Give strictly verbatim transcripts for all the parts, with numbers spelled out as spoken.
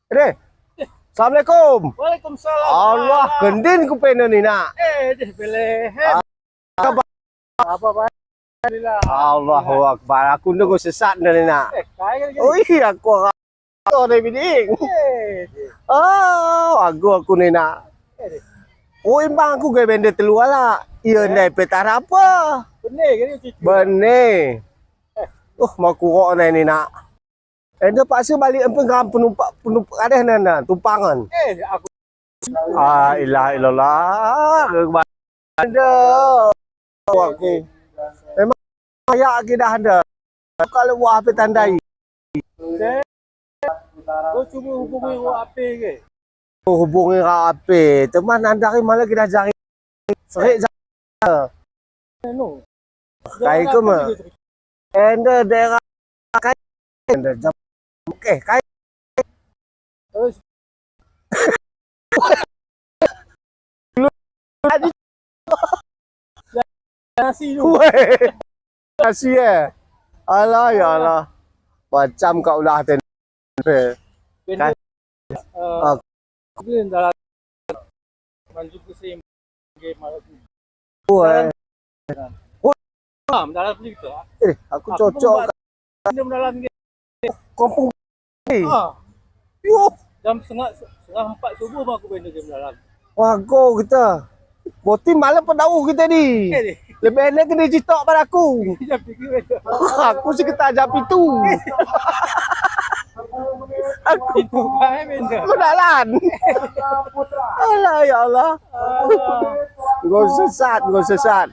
Deh. Assalamualaikum. Waalaikumsalam. Allah, kendin kupeu nyoe ni nak. Eh, deh beleh. Ah. Apa, Pak? Alhamdulillah. Allahu Akbar. Aku nunggu sesat dah ni nak. Eh, kaya lagi. Oh iya, aku orang dari Biding. Eh, deh. Oh, aku, aku ni nak. Eh, deh. Oh, imbang aku gaya benda telur lah. Iya, eh, ndai petara apa? Benih ke ni, cucu? Benih. Eh. Oh, mau kurok ni, ni nak. Enda paksa balik ampun ngam penumpang, penumpang kadeh nan, nan, tumpangan. Eh, aku. Ah, ilah ilallah. Enda aku. Memang ayak kita anda. Kalau wah pe tandai. Kau cuba hubungi orang ape ke? Oh, hubungi orang ape? Teman anda hari malam kita cari. Serik. Anu. Kai ke ma? Enda daerah kai. Enda jam. Okey, kai. Terus. Nasi tu. Weh. Nasi, eh. Alah, ya Allah. Macam kau ulah tempe. Kan? Eh, ah. Aku ni dalam Manjung Kesim. Okey, malam ni. Oh, eh. Oh, dalam ni kita. Eh, aku cocok. Aku dalam ni. Kampung. Eh. Ah. Yo. Jam setengah, setengah empat subuh mah aku benda jam dalam. Wah, go kita. Boti malam pedauh kita ni. Eh, ni. Lebih enak kena jitok pada aku. Jam tiga. Aku sekitar jam itu. Aku. Itu bae benda. Aku dalan. Alah, ya Allah. Alah. Go sesat, go sesat.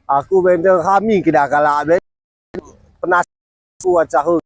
Aku benda kami kena galak ben. Penas ku acahu.